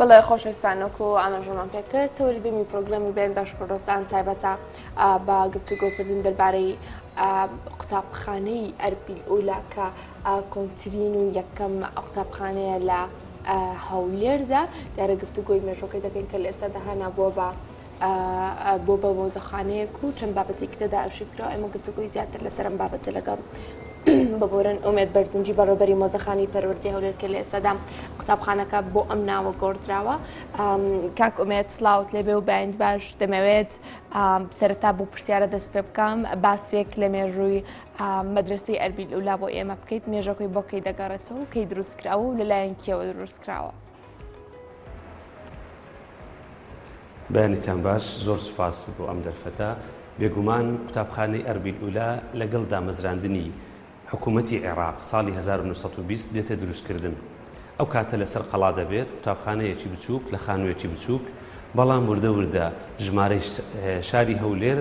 بەڵێ خۆشەویستان وەکو ئاماژەمان پێکرد تەوەری دوومی پرۆگرامی بێن باش کوردستان تایبەتە بە گفتوگۆکردن دەربارەی قوتابخانەی ئەربیل ئولا کە کۆنترین و یەکەم قوتابخانەیە لە هەولێردا دیارە گفتوگۆی مێژوەکەی دەکەین کە لە ئێستادا هانا بووە بە بۆ بە مۆزەخانەیەک و چەند بابەتێکی تێدا ئەرشیف کراوە ئێمە گفتوگۆی زیاتر لەسەر ئەم بابەتە لەگەڵ ببورن ئومێد بەرزنجی بەڕێوبەری مۆزەخانی پەروەردەی هەولێر کە لە ئێستادا قوتابخانەکە بۆ ئەم ناوە گۆڕدراوە کاک ئومێد سڵاوت لێبێ و بەیانت باش دەمەوێت سەرەتا بۆ پرسیارە دەست پێ بکەم باسێک لە مێژووی مەدرسەی ئەربیل ئولا بۆ ئێمە بکەیت مێژەکەی بۆ کەی دەگەڕێتەوە و کەی دروست کراوە و لەلایەن کێوە دروست کراوە؟ بەیانیتان باش، زۆر سوپاس بۆ ئەم دەرفەتە. بێگومان قوتابخانەی ئەربیل ئولا لەگەڵ دامەزراندنی حکوومەتی عێراق ساڵی 1920 دێتە دروستکردن. ئەو کاتە لەسەر قەڵا دەبێت، قوتابخانەیەکی بچووک لە خانوویەکی بچووک، بەڵام وردە وردە ژمارەی شاری هەولێر،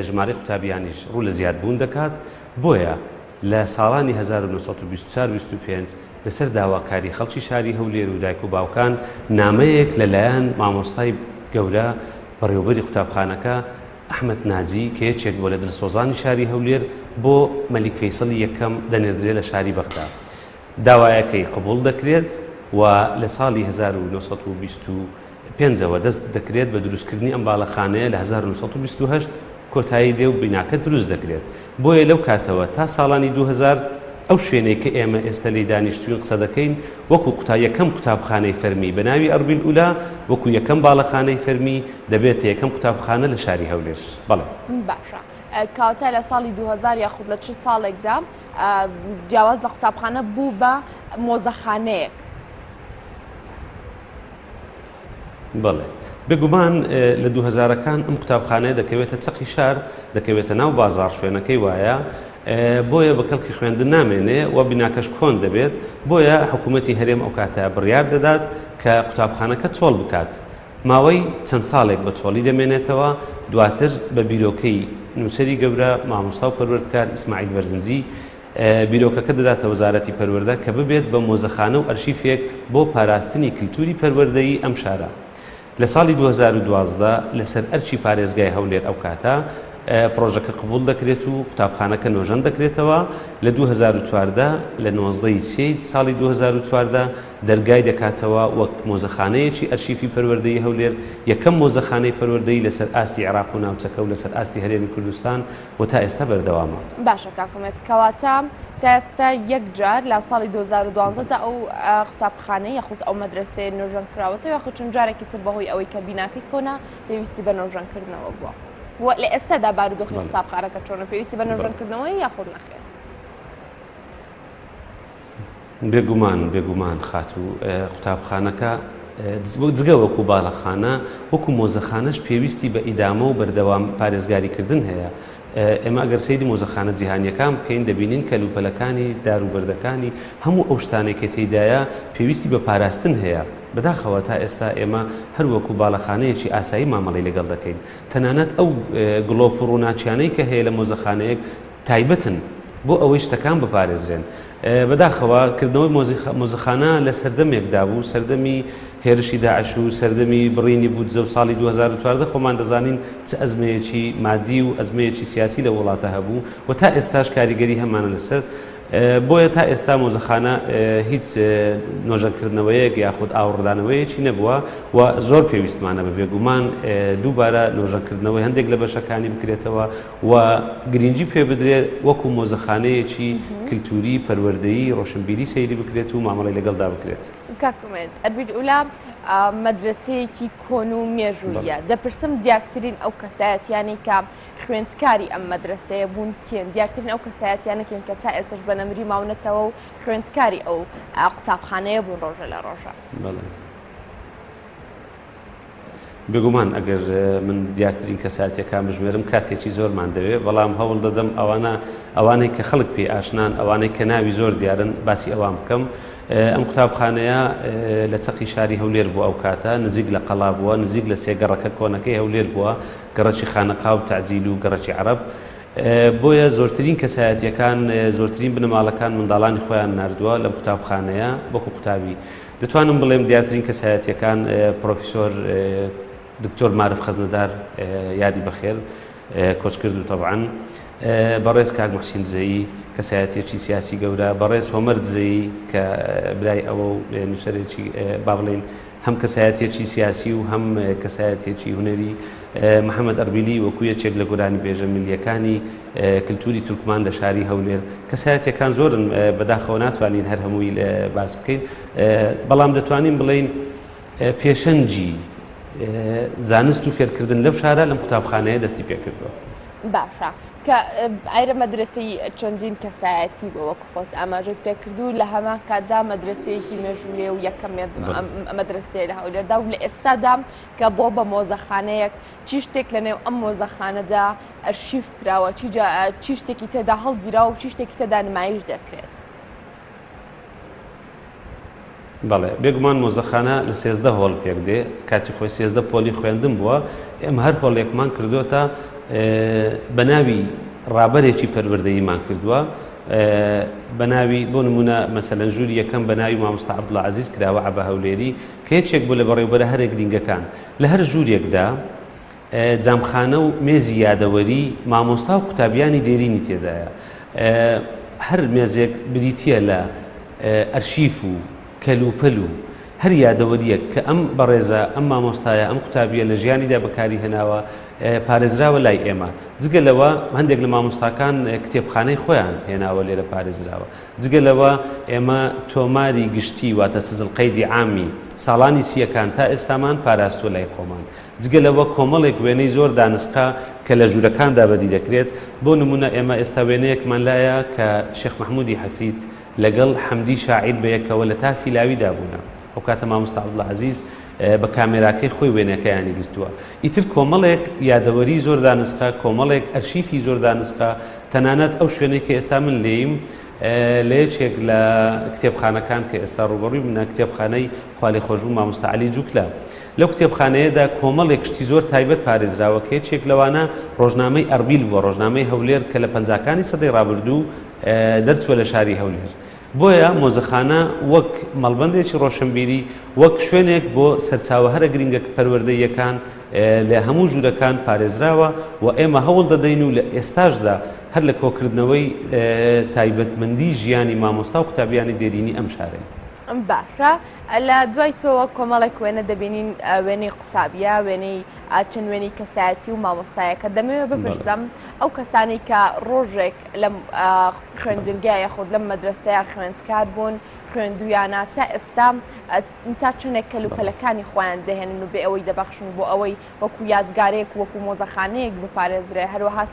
ژمارەی قوتابیانیش ڕوو لە زیادبوون دەکات، بۆیە لە ساڵانی 1924 25 لەسەر داواکاری خەڵکی شاری هەولێر و دایک و باوکان نامەیەک لە لایەن مامۆستای گەورە بەڕێوەبەری قوتابخانەکە ئەحمەد ناجی کە یەکێک بووە لە دلسۆزانی شاری هەولێر بۆ مەلیک فەیسەڵی یەکەم دەنێردرێ لە شاری بەغدا داوایەکەی قبوڵ دەکرێت و لە ساڵی 1925 ەوە دەست دەکرێت بە دروستکردنی ئەم باڵەخانەیە لە 1928 کۆتایی دێ و بیناکە دروست دەکرێت بۆیە لەو کاتەوە تا ساڵانی 2000 ئەو شوێنەی کە ئێمە ئێستا لێی دانیشتووین قسە دەکەین وەکو قوتا یەکەم قوتابخانەی فەرمی بە ناوی ئەربیل ئولا وەکو یەکەم باڵەخانەی فەرمی دەبێتە یەکەم قوتابخانە لە شاری هەولێر. بەڵێ. باشە کەواتە لە ساڵی 2000 یاخود لە چ ساڵێکدا جیاواز لە قوتابخانە بوو بە مۆزەخانەیەک؟ بەڵێ. بێگومان لە دووهەزارەکان ئەم قوتابخانەیە دەکەوێتە چەقی شار، دەکەوێتە ناو بازاڕ، شوێنەکەی وایە، بۆیە بە کەڵکی خوێندن نامێنێ و بیناکەش کۆن دەبێت، بۆیە حکوومەتی هەرێم ئەوکاتە بڕیار دەدات کە قوتابخانەکە چۆڵ بکات. ماوەی چەند ساڵێک بە چۆڵی دەمێنێتەوە، دواتر بە بیرۆکەی نووسەری گەورە، مامۆستا و پەروەردکار ئیسماعیل بەرزنجی، بیرۆکەکە دەداتە وەزارەتی پەروەردە کە ببێت بە مۆزەخانە و ئەرشیفێک بۆ پاراستنی کلتوری پەروەردەیی ئەم شارە. لە ساڵی 2012 لەسەر ئەرکی پارێزگای هەولێر ئەوکاتە پڕۆژەکە قبوڵ دەکرێت و قوتابخانەکە نۆژەن دەکرێتەوە، لە 2014 لە 19 ی سێی ساڵی 2014 دەرگای دەکاتەوە وەک مۆزەخانەیەکی ئەرشیفی پەروەردەیی هەولێر، یەکەم مۆزەخانەی پەروەردەیی لەسەر ئاستی عێراق و ناوچەکە و لەسەر ئاستی هەرێمی کوردستان و تا ئێستا بەردەوامە. باشە کاک ئومێد کەواتە تا ئێستا یەک جار لە ساڵی 2012 دا ئەو قوتابخانەی یاخود ئەو مەدرەسەیە نۆژەن کراوەتەوە یاخود چەند جارێکی تر بەهۆی ئەوەی کە بیناکەی کۆنە پێویستی بە نۆژەن کردنەوە بووە و لە ئێستادا بارودۆخی قوتابخانەکە چۆنە پێویستی بە نۆژەن کردنەوەیە یاخود نەخێر؟ بێگومان بێگومان خاتوو قوتابخانەکە جگە وەکو باڵەخانە وەکو مۆزەخانەش پێویستی بە ئیدامە و بەردەوام پارێزگاری کردن هەیە ئێمە ئەگەر سەیری مۆزەخانە جیهانیەکان بکەین دەبینین کەلوپەلەکانی دار و بەردەکانی هەموو ئەو شتانەی کە تێیدایە پێویستی بە پاراستن هەیە بەداخەوە تا ئێستا ئێمە هەر وەکو باڵەخانەیەکی ئاسایی مامەڵەی لەگەڵ دەکەین تەنانەت ئەو گڵۆپ و ڕووناکیانەی کە هەیە لە مۆزەخانەیەک تایبەتن بۆ ئەوەی شتەکان بپارێزرێن. بەداخەوە کردنەوەی مۆزەخانە لە سەردەمێکدا بوو، سەردەمی هێرشی داعش و سەردەمی بڕینی بودجە و ساڵی 2014 خۆمان دەزانین چ ئەزمەیەکی مادی و ئەزمەیەکی سیاسی لەو وڵاتە هەبوو و تا ئێستاش کاریگەری هەمانە لەسەر بۆیە تا ئێستا مۆزەخانە هیچ نۆژەنکردنەوەیەک یاخود ئاوڕدانەوەیەکی نەبووە و زۆر پێویستمانە بە بێگومان دووبارە نۆژەنکردنەوەی هەندێک لە بەشەکانی بکرێتەوە و گرینگی پێ بدرێت وەکو مۆزەخانەیەکی کلتوری، پەروەردەیی، ڕۆشنبیری سەیری بکرێت و مامەڵەی لەگەڵدا بکرێت. کاک ئومێد، ئەربیل ئولا مەدرەسەیەکی کۆن و مێژووییە، دەپرسم دیارترین ئەو کەسایەتیانەی کە خوێندکاری ئەم مەدرەسەیە بوون کێن؟ دیارترین ئەو کەسایەتیانە کێن کە تا ئێستەش بە نەمری ماونەتەوە و خوێندکاری ئەو قوتابخانەیە بوون ڕۆژە لە ڕۆژە؟ بەڵێ. بێگومان ئەگەر من دیارترین کەسایەتیەکان بژمێرم کاتێکی زۆرمان دەوێ، بەڵام هەوڵ دەدەم ئەوانە ئەوانەی کە خەڵک پێی ئاشنان، ئەوانەی کە ناوی زۆر دیارن باسی ئەوان بکەم. ئەم قوتابخانەیە لە چەقی شاری هەولێر بووە ئەو کاتە، نزیک لە قەڵا بووە، نزیک لە سێ گەڕەکە کۆنەکەی هەولێر بووە، گەڕەکی خانەقا و تەعجیل و گەڕەکی عەرەب. بۆیە زۆرترین کەسایەتیەکان، زۆرترین بنەماڵەکان منداڵانی خۆیان ناردووە لەم قوتابخانەیە وەکو قوتابی. دەتوانم بڵێم دیارترین کەسایەتییەکان پرۆفیسۆر دکتۆر مارف خەزنەدار یادی بەخێر کۆچکردوو تەبعەن بەڕێز کاک موحسین دزەیی کەسایەتییەکی سیاسی گەورە، بەڕێز هۆمەر دزەیی کە برای ئەوە و نووسەرێکی با بڵێین هەم کەسایەتییەکی سیاسی و هەم کەسایەتییەکی هونەری، محەمەد ئەربیلی وەکوو یەکێک لە گۆرانیبێژە میللییەکانی کلتوری تورکمان لە شاری هەولێر. کەسایەتییەکان زۆرن بەداخەوە ناتوانین هەر هەمووی باس بکەین، بەڵام دەتوانین بڵێین پێشەنگی زانست و فێرکردن لەو شارە لەم قوتابخانەیە دەستی پێکردووە. باشە کە ئایرە مەدرەسەی چەندین کەسایەتی بووە وەکو خۆت ئاماژەت پێکرد و لە هەمان کاتدا مەدرەسەیەکی مێژوویە و یەکەم مەدرەسەیە لە هەولێردا و لە ئێستادا کە بۆ بە مۆزەخانەیەک چی شتێک لە نێو ئەم مۆزەخانەدا ئەرشیف کراوە چی چی شتێکی تێدا هەڵگیراوە و چی شتێکی تێدا نمایش دەکرێت؟ بەڵێ، بێگومان مۆزەخانە لە 13 هۆڵ پێک دێ، کاتی خۆی 13 پۆلی خوێندن بووە، ئێمە هەر هۆڵێکمان کردۆتە بە ناوی ڕابەرێکی پەروەردەییمان کردووە، بە ناوی بۆ نموونە مەسەلەن ژووری یەکەم بە ناوی مامۆستا عەبدوڵا عەزیز کراوە عەبە هەولێری کە یەکێک بوو لە بەڕێوبەرە هەرە گرینگەکان لە هەر ژوورێکدا جامخانە و مێزی یادەوەری مامۆستا و قوتابیانی دێرینی تێدایە. هەر مێزێک بریتییە لە ئەرشیف و کەلوپەل و هەر یادەوەرییەک کە ئەم بەڕێزە، ئەم مامۆستایە، ئەم قوتابییە لە ژیانیدا بەکاری هێناوە، پارێزراوە لای ئێمە. جگە لەوە هەندێک لە مامۆستاکان کتێبخانەی خۆیان هێناوە لێرە پارێزراوە. جگە لەوە ئێمە تۆماری گشتی واتە سجل قەیدی عامی ساڵانی سییەکان تا ئێستامان پاراستووە لای خۆمان. جگە لەوە کۆمەڵێک وێنەی زۆر دانسقە کە لە ژوورەکاندا بەدی دەکرێت، بۆ نموونە ئێمە ئێستا وێنەیەکمان لایە کە شێخ مەحموودی حەفید لەگەڵ حەمدی شاعیر بەیەکەوە لە تافی لاویدا بوونە، ئەو کاتە مامۆستا عەبدوڵعەزیز بە کامێراکەی خۆی وێنەکەیانی گرتووە. ئیتر کۆمەڵێک یادەوەری زۆر دانسقە، کۆمەڵێک ئەرشیفی زۆر دانسقە، تەنانەت ئەو شوێنەی کە ئێستا من لێیم لە یەکێک لە کتێبخانەکان کە ئێستا ڕووبەڕووی منە، کتێبخانەی خوالێخۆشبوو مامۆستا عەلی جوکلە. لەو کتێبخانەیەدا کۆمەڵێک شتی زۆر تایبەت پارێزراوە کە یەکێک لەوانە ڕۆژنامەی ئەربیل بووە، ڕۆژنامەی هەولێر کە لە پەنجاکانی سەدەی ڕابردوو دەرچووە لە شاری هەولێر. بۆیە مۆزەخانە وەک مەڵبەندێکی ڕۆشنبیری، وەک شوێنێک بۆ سەرچاوە هەرە گرنگە پەروەردەییەکان لە هەموو ژوورەکان پارێزراوە و ئێمە هەوڵ دەدەین و لە ئێستاشدا هەر لە کۆکردنەوەی تایبەتمەندی ژیانی مامۆستا و قوتابیانی دێرینی ئەم شارەین. باشە لە دوای تۆوە کۆمەڵێک وێنە دەبینین وێنەی قوتابیە وێنەی چەند وێنەی کەسایەتی و مامۆستایەکە دەمەوێت بپرسم ئەو کەسانی کە ڕۆژێک لەم خوێندنگا یاخود لەم مەدرسەیە خوێندکار بوون خوێندویانە تا ئێستا تا چەندێک کەلوپەلەکانی خۆیان دەهێنن و بێ ئەوەی دەبەخشن بۆ ئەوەی وەکو یادگارێک وەکو مۆزەخانەیەک بپارێزرێ هەروەها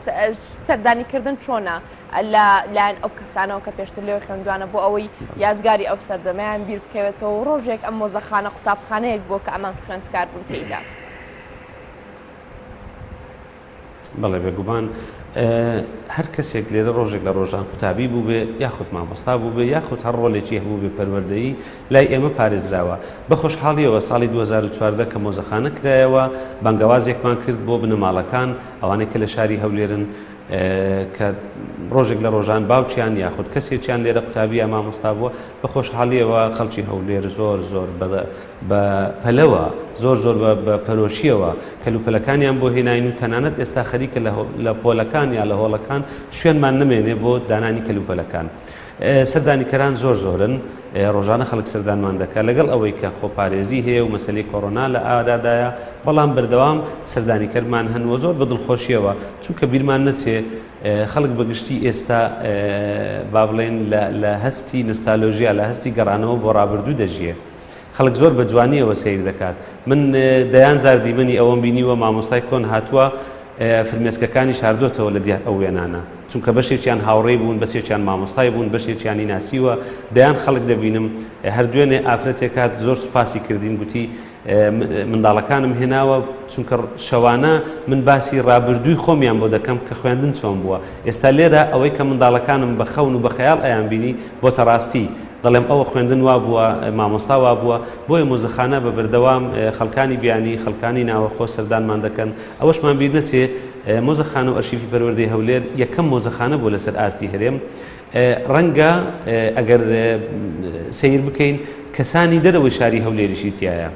سەردانیکردن چۆنە لە لایەن ئەو کەسانەوە کە پێشتر لەوێ خوێندوانە بۆ ئەوەی یادگاری ئەو سەردەمەیان بیر بکەوێتەوە و ڕۆژێک ئەم مۆزەخانە قوتابخانەیەک بووە کە ئەمان خوێندکار بوون تێیدا. بەڵێ بێگومان هەر کەسێک لێرە ڕۆژێک لە ڕۆژان قوتابی بووبێ یاخود مامۆستا بووبێ یاخود هەر ڕۆلێکی هەبووبێ پەروەردەیی لای ئێمە پارێزراوە. بە خۆشحاڵیەوە ساڵی 2014 کە مۆزەخانە کرایەوە بانگەوازێکمان کرد بۆ بنەماڵەکان ئەوانەی کە لە شاری هەولێرن کە ڕۆژێک لە ڕۆژان باوکیان یاخود کەسێکیان لێرە قوتابی یا مامۆستا بووە، بە خۆشحاڵییەوە خەڵکی هەولێر زۆر زۆر بە پەلەوە، زۆر زۆر بە پەرۆشییەوە کەلوپەلەکانیان بۆ هێناین و تەنانەت ئێستا خەریکە لە پۆلەکان یا لە هۆڵەکان شوێنمان نەمێنێ بۆ دانانی کەلوپەلەکان. سەردانیکەران زۆر زۆرن، ڕۆژانە خەڵک سەردانمان دەکات، لەگەڵ ئەوەی کە خۆپارێزی هەیە و مەسەلەی کۆرۆنا لە ئارادایە، بەڵام بەردەوام سەردانیکەرمان هەن و زۆر بە دڵخۆشییەوە، چونکە بیرمان نەچێ خەڵک بە گشتی ئێستا با بڵێین لە هەستی نوستالۆژیا، لە هەستی گەڕانەوە بۆ ڕابردوو دەژیێ. خەڵک زۆر بە جوانییەوە سەیر دەکات. من دەیان جار دیمەنی ئەوەم بینیوە مامۆستای کۆن هاتووە فرمێسکەکانی شاردۆتەوە لە دیار ئەو وێنانە. چونکە بەشێکیان هاوڕێی بوون، بەسێکیان مامۆستای بوون، بەشێکیانی ناسیوە. دەیان خەڵک دەبینم. هەر دوێنێ ئافرەتێک هات زۆر سوپاسی کردین گوتی منداڵەکانم هێناوە، چونکە شەوانە من باسی ڕابردووی خۆمیان بۆ دەکەم کە خوێندن چۆن بووە. ئێستا لێرە ئەوەی کە منداڵەکانم بە خەون و بە خەیاڵ ئەیانبینی بۆتە ڕاستی. دەڵێم ئەوە خوێندن وا بووە، مامۆستا وا بووە. بۆیە مۆزەخانە بە بەردەوام خەڵکانی بیانی، خەڵکانی ناوەخۆ سەردانمان دەکەن. ئەوەشمان بیر نەچێ مۆزەخانە و ئەرشیفی پەروەردەی هەولێر یەکەم مۆزەخانە بووە لەسەر ئاستی هەرێم. ڕەنگە ئەگەر سەیر بکەین کەسانی دەرەوەی شاری هەولێریشی تیایە.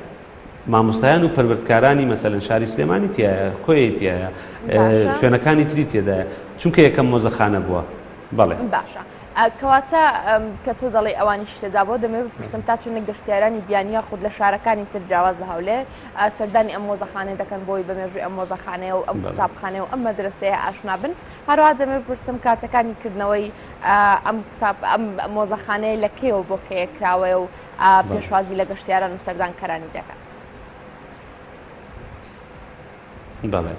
مامۆستایان و پەروەردکارانی مەسەلەن شاری سلێمانی تیایە، کۆیەی تیایە، باشە. شوێنەکانی تری تێدایە، چونکە یەکەم مۆزەخانە بووە. بەڵێ. باشە. کەواتە کە تۆ دەڵێی ئەوانیش تێدا بووە، دەمەوێت بپرسم تا چەندێک گەشتیارانی بیانی یاخود لە شارەکانی تر جیاواز لە هەولێر سەردانی ئەم مۆزەخانەیە دەکەن بۆی بە مێژووی ئەم مۆزەخانەیە و ئەم قوتابخانەیە و ئەم مەدرەسەیە ئاشنا بن؟ هەروەها دەمەوێت بپرسم کاتەکانی کردنەوەی ئەم قوتاب ئەم مۆزەخانەیە لە کەیەوە بۆ کەیە کراوەیە و پێشوازی لە گەشتیاران و سەردانکەرانی دەکات؟ بەڵێ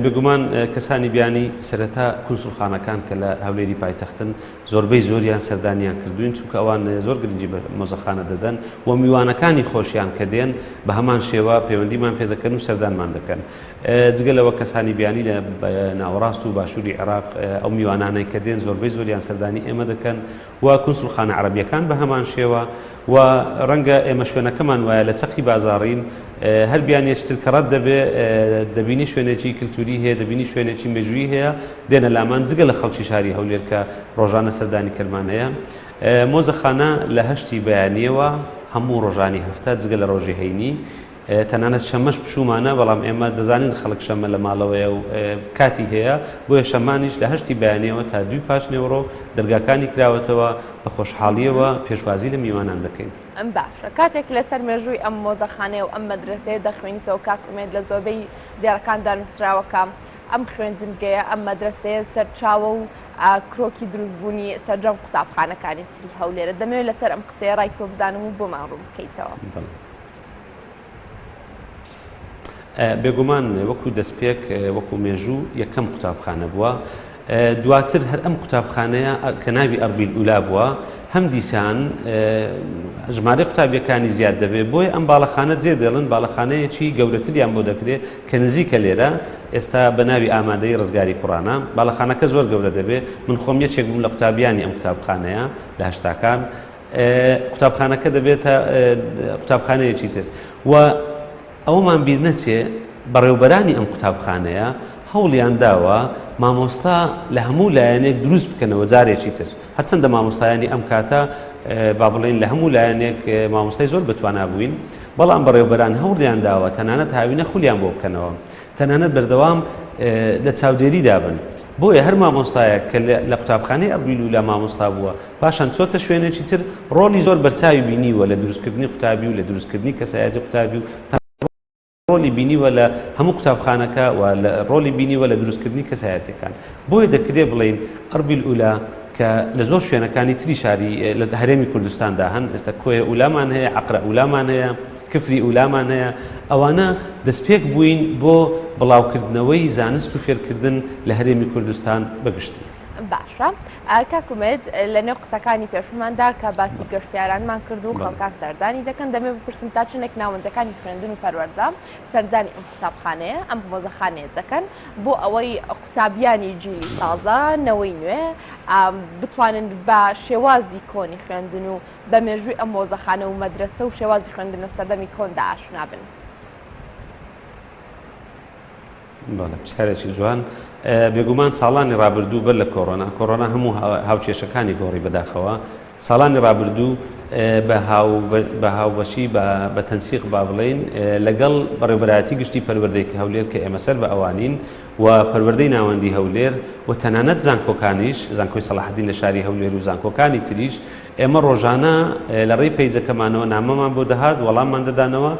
بێگومان کەسانی بیانی سەرەتا کونسوڵخانەکان کە لە هەولێری پایتەختن زۆربەی زۆریان سەردانیان کردوین چونکە ئەوان زۆر گرنگی بە مۆزەخانە دەدەن و میوانەکانی خۆشیان کە دێن بە هەمان شێوە پەیوەندیمان پێ دەکەن و سەردانمان دەکەن جگە لەوە کەسانی بیانی لە ناوەڕاست و باشووری عێراق ئەو میوانانەی کە دێن زۆربەی زۆریان سەردانی ئێمە دەکەن و کونسوڵخانە عەرەبییەکان بە هەمان شێوە و ڕەنگە ئێمە شوێنەکەمان وایە لە چەقی بازاڕین هەر بیانیەکی تر کە ڕەت دەبێ دەبینی شوێنێکی کلتوری هەیە دەبینی شوێنێکی مێژوویی هەیە دێنە لامان جگە لە خەڵکی شاری هەولێر کە ڕۆژانە سەردانی کەرمان هەیە مۆزەخانە لە هەشتی بەیانیەوە هەموو ڕۆژانی هەفتە جگە لە ڕۆژی هەینی تەنانەت شەممەش پشوومانە، بەڵام ئێمە دەزانین خەڵک شەممە لە ماڵەوەیە و کاتی هەیە، بۆیە شەممانیش لە هەشتی بەیانییەوە تا دووی پاشنێوەڕۆ دەرگاکانی کراوەتەوە، بە خۆشحاڵییەوە پێشوازی لە میوانان دەکەین. باشە کاتێک لەسەر مێژووی ئەم مۆزەخانەیە و ئەم مەدرەسەیە دەخوێنیتەوە کاک ئومێد لە زۆربەی دێڕەکاندا نووسراوە کە ئەم خوێندنگەیە، ئەم مەدرەسەیە سەرچاوە و کرۆکی دروستبوونی سەرجەم قوتابخانەکانی تری هەولێرە، دەمەوێت لەسەر ئەم قسەیە ڕای تۆ بزانم و بۆمان ڕوون بکەیتەوە. بێگومان وەکو دەستپێک وەکو مێژوو یەکەم قوتابخانە بووە دواتر هەر ئەم قوتابخانەیە کە ناوی ئەربیل ئولا بووە هەم دیسان ژمارەی قوتابیەکانی زیاد دەبێت بۆیە ئەم باڵەخانە جێ دێڵن باڵەخانەیەکی گەورەتریان بۆ دەکرێت کە نزیکە لێرە ئێستا بە ناوی ئامادەی ڕزگاری کوڕانە باڵەخانەکە زۆر گەورە دەبێت من خۆم یەکێک بووم لە قوتابیانی ئەم قوتابخانەیە لە هەشتاکان قوتابخانەکە دەبێتە قوتابخانەیەکی تر و ئەوەمان بیر نەچێ بەڕێوبەرانی ئەم قوتابخانەیە هەوڵیان داوە مامۆستا لە هەموو لایەنێک دروست بکەنەوە جارێکی تر هەرچەندە مامۆستایانی ئەم کاتە با بڵێین لە هەموو لایەنێک مامۆستای زۆر بەتوانا بووین بەڵام بەڕێوبەران هەوڵیان داوە تەنانەت هاوینە خولیان بۆ بکەنەوە تەنانەت بەردەوام لە چاودێریدا بن بۆیە هەر مامۆستایەک کە لە قوتابخانەی ئەڕبیلولا مامۆستا بووە پاشان چۆتە شوێنێکی تر ڕۆڵی زۆر بەرچاوی بینیوە لە دروستکردنی قوتابی و لە دروستکردنی کەسایەتی قوتابی و تا ڕۆلی بینیوە لە هەموو قوتابخانەکە و لە ڕۆلی بینیوە لە دروستکردنی کەسایەتیەکان بۆیە دەکرێ بڵێین ئەربیل ئولا کە لە زۆر شوێنەکانی تری شاری لە هەرێمی کوردستاندا هەن ئێستا کۆیە ئولامان هەیە عەقرە ئولامان هەیە کفری ئولامان هەیە ئەوانە دەستپێک بووین بۆ بڵاوکردنەوەی زانست و فێرکردن لە هەرێمی کوردستان بە گشتی. باشە کاک ئومێد لە نێو قسەکانی پێشووماندا کە باسی گەشتیارانمان کرد و خەڵکان سەردانی دەکەن دەمێ بپرسم تا چەندێک ناوەندەکانی خوێندن و پەروەردە سەردانی ئەم قوتابخانەیە ئەم مۆزەخانەیە دەکەن بۆ ئەوەی قوتابیانی جیلی تازە نەوەی نوێ بتوانن بە شێوازی کۆنی خوێندن و بە مێژووی ئەم مۆزەخانە و مەدرەسە و شێوازی خوێندن لە سەردەمی کۆندا ئاشنا بن. بەڵێ پرسیارێکی جوان. بێگومان ساڵانی ڕابردوو بەر لە کۆرۆنا، کۆرۆنا هەموو هاوکێشەکانی گۆڕی بەداخەوە، ساڵانی ڕابردوو بە هاوبەشی بە تەنسیق با بڵێین لەگەڵ بەڕێوەبەرایەتی گشتی پەروەردەی هەولێر کە ئێمە سەر بە ئەوانین و پەروەردەی ناوەندی هەولێر و تەنانەت زانکۆکانیش، زانکۆی سەڵاحەدین لە شاری هەولێر و زانکۆکانی تریش، ئێمە ڕۆژانە لە ڕێی پەیجەکەمانەوە نامەمان بۆ دەهات، وەڵاممان دەدانەوە،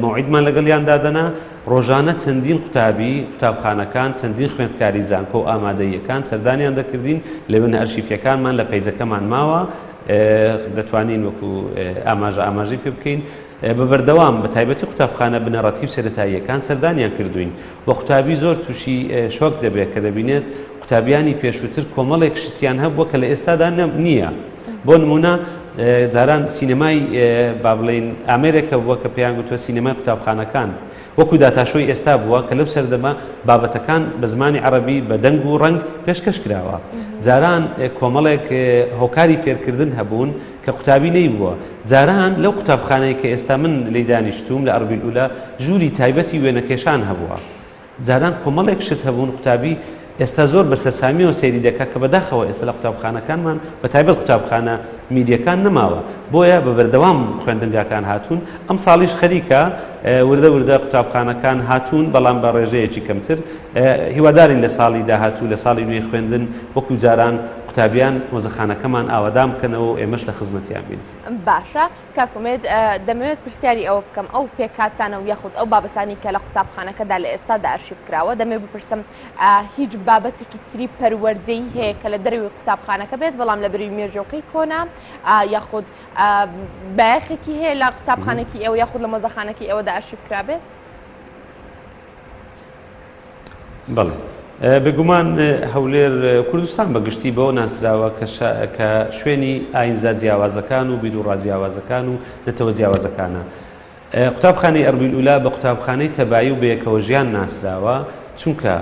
مەوعیدمان لەگەڵیان دادەنا، ڕۆژانە چەندین قوتابی قوتابخانەکان، چەندین خوێندکاری زانکۆ و ئامادەییەکان سەردانیان دەکردین، لە وێنە ئەرشیفیەکانمان لە پەیجەکەمان ماوە، دەتوانین وەکو ئاماژە ئاماژەی پێ بکەین. بە بەردەوام بە تایبەتی قوتابخانە بنەڕەتی و سەرەتاییەکان سەردانیان کردووین و قوتابی زۆر تووشی شۆک دەبێت کە دەبینێت قوتابیانی پێشووتر کۆمەڵێک شتیان هەبووە کە لە ئێستادا نییە بۆ نموونە جاران سینەمای با بڵێین ئامێرێک هەبووە کە پێیان گوتووە سینەمای قوتابخانەکان وەکو داتاشۆی ئێستا بووە کە لەو سەردەمە بابەتەکان بە زمانی عەڕەبی بە دەنگ و ڕەنگ پێشکەش کراوە. جاران کۆمەڵێک هۆکاری فێرکردن هەبوون کە قوتابی نەیبووە. جاران لەو قوتابخانەی کە ئێستا من لێی دانیشتووم لە ئەربیل ئولا ژووری تایبەتی وێنەکێشان هەبووە. جاران کۆمەڵێک شت هەبوون قوتابی. ئێستا زۆر بە سەرسامیەوە سەیری دەکا کە بەداخەوە ئێستا لە قوتابخانەکانمان بە تایبەت قوتابخانە میریەکان نەماوە بۆیە بە بەردەوام خوێندنگاکان هاتوون ئەمساڵیش خەریکە وردە وردە قوتابخانەکان هاتوون بەڵام بە ڕێژەیەکی کەمتر هیوادارین لە ساڵی داهاتوو لە ساڵی نوێی خوێندن وەکو جاران قوتابیان مۆزەخانەکەمان ئاوەدان بکەنەوە و ئێمەش لە خزمەتیان بین. باشە کاک ئومێد دەمەوێت پرسیاری ئەوە بکەم ئەو پێکهاتانە و یاخود ئەو بابەتانی کە لە قوتابخانەکەدا لە ئێستادا ئەرشیف کراوە دەمەوێت بپرسم هیچ بابەتێکی تری پەروەردەیی هەیە کە لە دەرەوەی قوتابخانەکە بێت بەڵام لە بەروی مێژوەکەی کۆنە یاخود بایەخێکی هەیە لە قوتابخانەکی ئێوە یاخود لە مۆزەخانەکی ئێوەدا ئەرشیف کرابێت؟ بەڵێ بێگومان هەولێر کوردستان بە گشتی بەوە ناسراوە کە شوێنی ئاینزا جیاوازەکان و بیروڕا جیاوازەکان و نەتەوە جیاوازەکانە. قوتابخانەی ئەربیل ئولا بە قوتابخانەی تەبایی و بەیەکەوەژیان ناسراوە، چونکە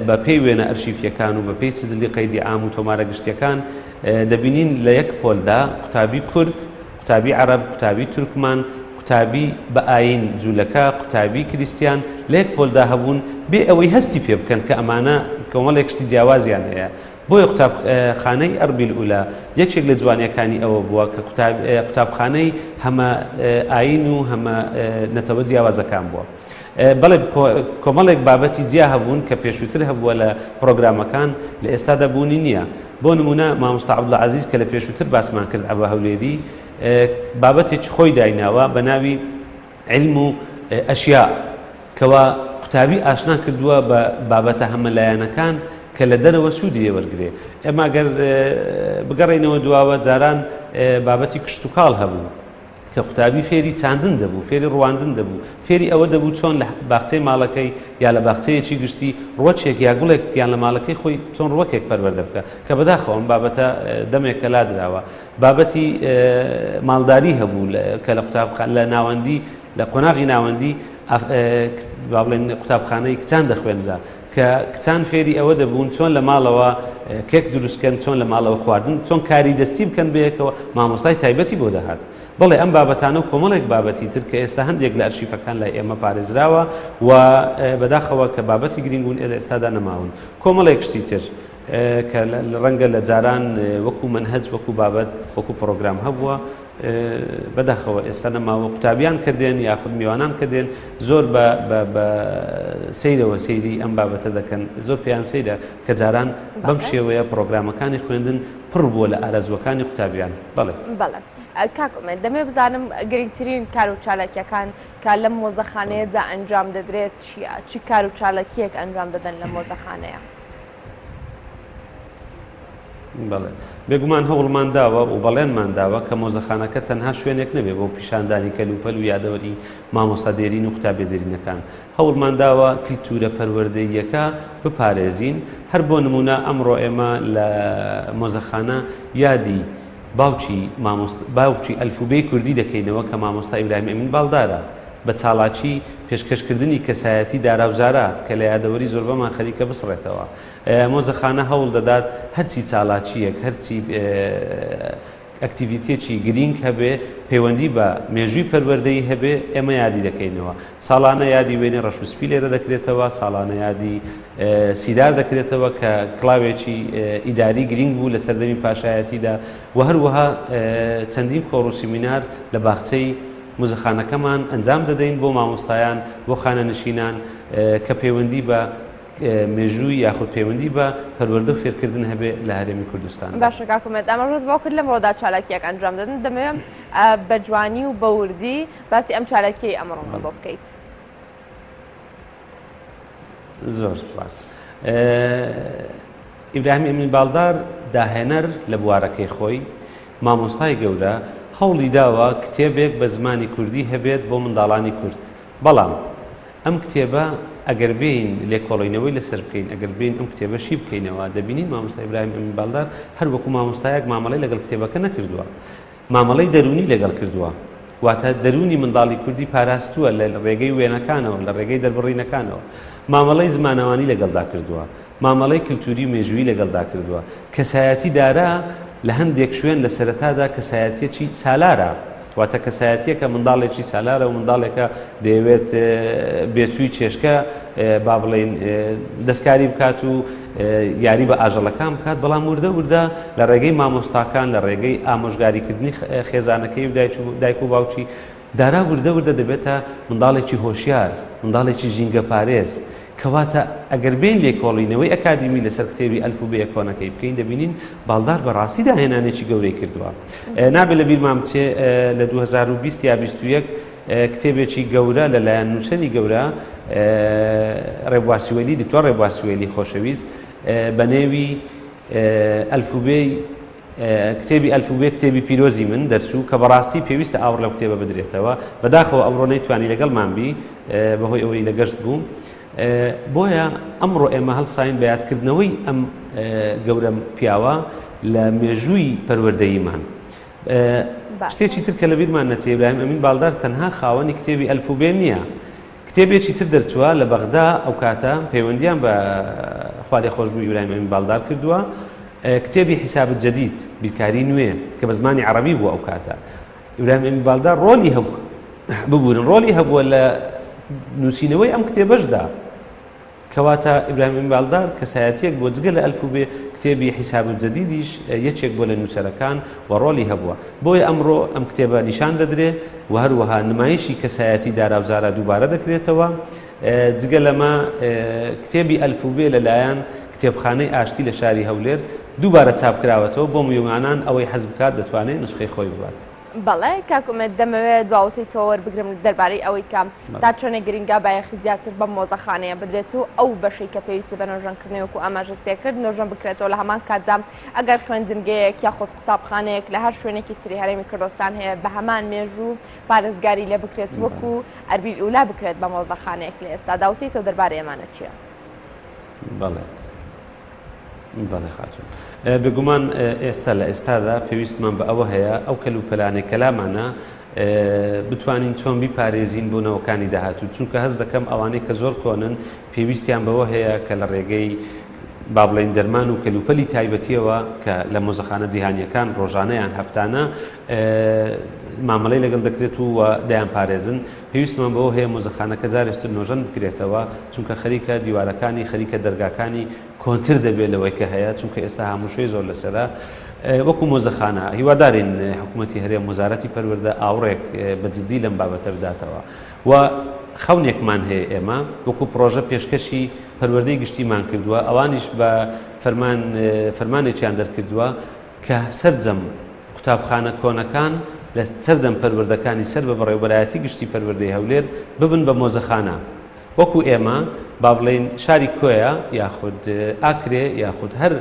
بە پێی وێنە ئەرشیفییەکان و بە پێی سجلی قەیدی عام و تۆمارە گشتییەکان دەبینین لە یەک پۆلدا قوتابی کورد، قوتابی عەرەب، قوتابی تورکمان، قوتابی بە ئایین جولەکە، قوتابی کریستیان لە یەک پۆلدا هەبوون بێ ئەوەی هەستی پێ بکەن کە ئەمانە کۆمەڵێک شتی جیاوازیان هەیە. بۆیە قوتابخانەی ئەربیل ئولا یەکێک لە جوانیەکانی ئەوە بووە کە قوتابخانەی هەمە ئایین و هەمە نەتەوە جیاوازەکان بووە. بەڵێ کۆمەڵێک بابەتی جیا هەبوون کە پێشووتر هەبووە لە پڕۆگرامەکان لە ئێستادا بوونی نییە. بۆ نموونە مامۆستا عەبدوڵا عەزیز کە لە پێشووتر باسمان کرد عەبە هەولێری بابەتێکی خۆی دایناوە بە ناوی علم و ئەشیا کەوا قوتابی ئاشنا کردووە بە بابەتە هەمەلایەنەکان کە لە دەرەوە سوودی لێ وەرگرێ. ئێمە گەر بگەڕێینەوە دواوە جاران بابەتی کشتوکاڵ هەبوو کە قوتابی فێری چاندن دەبوو، فێری ڕواندن دەبوو، فێری ئەوە دەبوو چۆن لە باخچەی ماڵەکەی یا لە باخچەیەکی گشتی ڕوەکێک یا گوڵێک یان لە ماڵەکەی خۆی چۆن ڕوەکێک پەروەردە بکا کە بەداخەوە ئەم بابەتە دەمێکە لادراوە. بابەتی ماڵداری هەبوو کە لە قوتابخانە لە ناوەندی لە قۆناغی ناوەندی با بڵێن قوتابخانەی کچان دەخوێنرا کە کچان فێری ئەوە دەبوون چۆن لە ماڵەوە کێک دروستکەن چۆن لە ماڵەوە خواردن چۆن کاری دەستی بکەن بەیەکەوە مامۆستای تایبەتی بۆ دەهات بەڵێ ئەم بابەتانە و کۆمەڵێک بابەتی تر کە ئێستا هەندێک لە ئەرشیفەکان لای ئێمە پارێزراوە و بەداخەوە کە بابەتی گرنگ بوون لە ئێستادا نەماون کۆمەڵێک شتی تر کە ڕەنگە لە جاران وەکو مەنهەج وەکو بابەت وەکو پڕۆگرام هەبووە بەداخەوە ئێستا نەماوە قوتابیان کە دێن یاخود میوانان کە دێن زۆر بە بە سەیرەوە سەیری ئەم بابەتە دەکەن زۆر پێیان سەیرە کە جاران بەم شێوەیە پڕۆگرامەکانی خوێندن پڕ بووە لە ئارەزووەکانی قوتابیان بەڵێ. بەڵێ کاک ئومێد دەمەوێت بزانم گرنگترین کار و چالاکیەکان کە لەم مۆزەخانەیەدا ئەنجام دەدرێت چییە؟ چی کار و چالاکیەک ئەنجام دەدەن لەم مۆزەخانەیە؟ بەڵێ. بێگومان هەوڵمان داوە و بەڵێنمان داوە کە مۆزەخانەکە تەنها شوێنێک نەبێ بۆ پیشاندانی کەلوپەل و یادەوەری مامۆستا دێرین و قوتابیە دێرینەکان. هەوڵمان داوە کلتورە پەروەردەییەکە بپارێزین. هەر بۆ نموونە ئەمڕۆ ئێمە لە مۆزەخانە یادی باوکی مامۆستا باوکی ئەلفوبێی کوردی دەکەینەوە کە مامۆستا ئیبراهیم ئەمین باڵدارە بە چاڵاکی پێشکەشکردنی کەسایەتی دارا و زارا کە لە یادەوەری زۆربەمان خەریکە بسڕێتەوە. مۆزەخانە هەوڵ دەدات هەرچی چالاکییەک، هەرچی ئەکتیڤیتییەکی گرینگ هەبێ پەیوەندی بە مێژووی پەروەردەیی هەبێ ئێمە یادی دەکەینەوە. ساڵانە یادی وێنەی ڕەش و سپی لێرە دەکرێتەوە، ساڵانە یادی سیدار دەکرێتەوە کە کڵاوێکی ئیداری گرینگ بوو لە سەردەمی پاشایەتیدا و هەروەها چەندین کۆڕ و سیمینار لە باخچەی موزەخانەکەمان ئەنجام دەدەین بۆ مامۆستایان، بۆ خانەنشینان کە پەیوەندی بە مێژووی یاخود پەیوەندی بە پەروەردە و فێرکردن هەبێ لە هەرێمی کوردستاندا. باشە کاک ئومێد ئاماژەت بەوە کرد لەمڕۆدا چالاکییەک ئەنجام دەدەن، دەمەوێت بە جوانی و بە وردی باسی ئەم چالاکییەی ئەمڕۆمان بۆ بکەیت. زۆر سوپاس. ئیبراهیم ئەمین باڵدار داهێنەر لە بوارەکەی خۆی، مامۆستای گەورە، هەوڵی داوە کتێبێک بە زمانی کوردی هەبێت بۆ منداڵانی کورد، بەڵام ئەم کتێبە ئەگەر بێین لێکۆڵینەوەی لەسەر بکەین، ئەگەر بێین ئەم کتێبە شی بکەینەوە، دەبینین مامۆستا ئیبراهیم ئەمین باڵدار هەر وەکو مامۆستایەک مامەڵەی لەگەڵ کتێبەکە نەکردووە، مامەڵەی دەروونی لەگەڵ کردووە، واتە دەروونی منداڵی کوردی پاراستووە لە ڕێگەی وێنەکانەوە، لە ڕێگەی دەربڕینەکانەوە. مامەڵەی زمانەوانی لەگەڵدا کردووە. مامەڵەی کلتووری و مێژوویی لەگەڵدا کردووە. کەسایەتی دارا لە هەندێک شوێن لە سەرەتادا کەسایەتییەکی سالارە. واتە کەسایەتییەکە منداڵێکی سالارە و منداڵێکە دەیەوێت بێچووی چێشکە با بڵێین دەستکاری بکات و یاری بە ئاژەڵەکان بکات، بەڵام وردە وردە لە ڕێگەی مامۆستاکان، لە ڕێگەی ئامۆژگاریکردنی خێزانەکەی و دایک و باوکی، دارا وردە وردە دەبێتە منداڵێکی هۆشیار، منداڵێکی ژینگەپارێز. کەواتە ئەگەر بێین لێکۆڵینەوەی ئەکادیمی لەسەر کتێبی ئەلفوبێیە کۆنەکەی بکەین، دەبینین باڵدار بە ڕاستی داهێنانێکی گەورەی کردووە. نابێ لە بیرمان بچێ لە 2020 یا 21 کتێبێکی گەورە لە لایەن نووسەری گەورە ڕێبوار سوێلی، دکتۆر ڕێبوار سوێلی خۆشەویست بە نێوی ئەلفوبێی کتێبی ئەلفوبێ کتێبی پیرۆزی من دەرچوو کە بەڕاستی پێویستە ئاوڕ لەو کتێبە بدرێتەوە. بەداخەوە ئەمڕۆ نەیتوانی لەگەڵمان بی بەهۆی ئەوەی لە گەشت بوو. بۆیە ئەمڕۆ ئێمە هەڵساین بە یادکردنەوەی ئەم گەورە پیاوە لە مێژووی پەروەردەییمان. شتێکی تر کە لەبیرمان نەچێ ئیبراهیم ئەمین باڵدار تەنها خاوەنی کتێبی ئەلفوبێ نییە. کتێبێکی تر دەرچووە لە بەغدا ئەوکاتە پەیوەندیان بە خوالێخۆشبوو ئیبراهیم ئەمین باڵدار کردووە کتێبی حساب الجدید بیرکاری نوێ کە بە زمانی عەڕەبی بووە ئەوکاتە ئیبراهیم ئەمین باڵدار ڕۆلی هەبوو ببورن ڕۆلی هەبووە لە نووسینەوەی ئەم کتێبەشدا. کەواتە ئیبراهیم ئەمین باڵدار کەسایەتییەک بووە جگە لە ئەلفوبێ، کتێبی حیساب الجدیدیش یەکێک بووە لە نووسەرەکان و ڕۆڵی هەبووە. بۆیە ئەمڕۆ ئەم کتێبە نیشان دەدرێ و هەروەها نمایشی کەسایەتی دارا و زارا دووبارە دەکرێتەوە. جگە لەمە کتێبی ئەلفوبێ لە لایەن کتێبخانەی ئاشتی لە شاری هەولێر دووبارە چاپ کراوەتەوە بۆ میوانان ئەوەی حەز بکات دەتوانێ نوسخەی خۆی ببات. بەڵێ کاک ئومێد دەمەوێت دوا وتەی تۆ وەربگرم دەربارەی ئەوەی کە تا چەندێک گرنگە بایەخی زیاتر بەم مۆزەخانەیە بدرێت و ئەو بەشەی کە پێویستی بە نۆژەنکردنەوە وەکو ئاماژەت پێکرد نۆژەن بکرێتەوە لە هەمان کاتدا ئەگەر خوێندنگەیەک یاخود قوتابخانەیەک لە هەر شوێنێکی تری هەرێمی کوردستان هەیە بە هەمان مێژوو پارێزگاری لێ بکرێت وەکو ئەربیل ئولا بکرێت بە مۆزەخانەیەک لە ئێستادا وتەی تۆ دەربارەی ئەمانە چییە؟ بەڵێ. بەڵێ خاتوون. بێگومان ئێستا لە ئێستادا پێویستمان بە ئەوە هەیە ئەو کەلوپەلانەی کە لامانە بتوانین چۆن بیپارێزین بۆ نەوەکانی داهاتوو، چونکە هەست دەکەم ئەوانەی کە زۆر کۆنن پێویستیان بەوە هەیە کە لە ڕێگەی با بڵێین دەرمان و کەلوپەلی تایبەتییەوە کە لە مۆزەخانە جیهانییەکان ڕۆژانە یان هەفتانە مامەڵەی لەگەڵ دەکرێت و دەیانپارێزن. پێویستمان بەوە هەیە مۆزەخانەکە جارێکتر نۆژەن بکرێتەوە، چونکە خەریکە دیوارەکانی، خەریکە دەرگاکانی کۆنتر دەبێت لەوەی کە هەیە، چونکە ئێستا هاموشۆی زۆر لەسەرە وەکو مۆزەخانە. هیوادارین حکومەتی هەرێم، وەزارەتی پەروەردە ئاوڕێک بە جددی لەم بابەتە بداتەوە و خەونێکمان هەیە ئێمە وەکو پڕۆژە پێشکەشی پەروەردەی گشتیمان کردووە، ئەوانیش بە فەرمان فەرمانێکیان دەرکردووە کە سەرجەم قوتابخانە کۆنەکان لە سەردەم پەروەردەکانی سەر بە بەڕێوبەرایەتی گشتی پەروەردەی هەولێر ببن بە مۆزەخانە وەکو ئێمە با بڵێین شاری کۆیە یاخود ئاکرێ یاخود هەر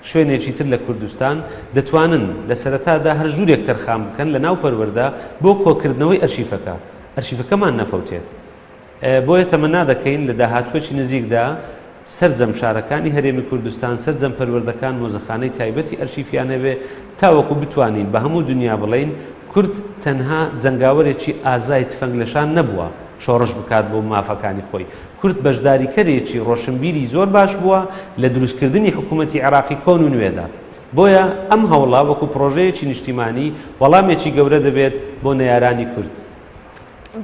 شوێنێکی تر لە کوردستان دەتوانن لە سەرەتادا هەر ژوورێک تەرخان بکەن لە ناو پەروەردە بۆ کۆکردنەوەی ئەرشیفەکە ئەرشیفەکەمان نەفەوتێت. بۆیە تەمەنا دەکەین لە داهاتووەکی نزیکدا سەرجەم شارەکانی هەرێمی کوردستان، سەرجەم پەروەردەکان مۆزەخانەی تایبەتی ئەرشیفیان هەبێ تاوەکو بتوانین بە هەموو دنیا بڵێین کورد تەنها جەنگاوەرێکی ئازای تفەنگ لەشان نەبووە شۆڕش بکات بۆ مافەکانی خۆی، کورد بەشداریکەرێکی ڕۆشنبیری زۆر باش بووە لە دروستکردنی حکومەتی عێراقی کۆن و نوێدا. بۆیە ئەم هەوڵە وەکو پڕۆژەیەکی نیشتیمانی وەڵامێکی گەورە دەبێت بۆ نەیارانی کورد.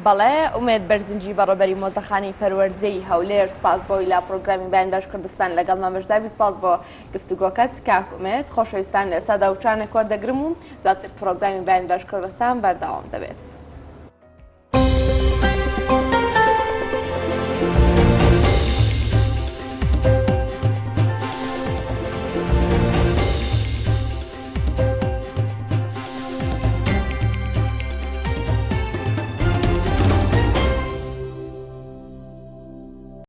بەڵێ ئومێد بەرزنجی بەڕێوبەری مۆزەخانەی پەروەردەی هەولێر سوپاس بۆی لە پرۆگرامی بەیان باش کوردستان لەگەڵمان بەشداربووی سوپاس بۆ گفتوگۆکەت کاک ئومێد خۆشەویستان لە ئێستادا وچانێک وەردەگرم و دواتر پرۆگرامی بەیان باش کوردستان بەردەوام دەبێت.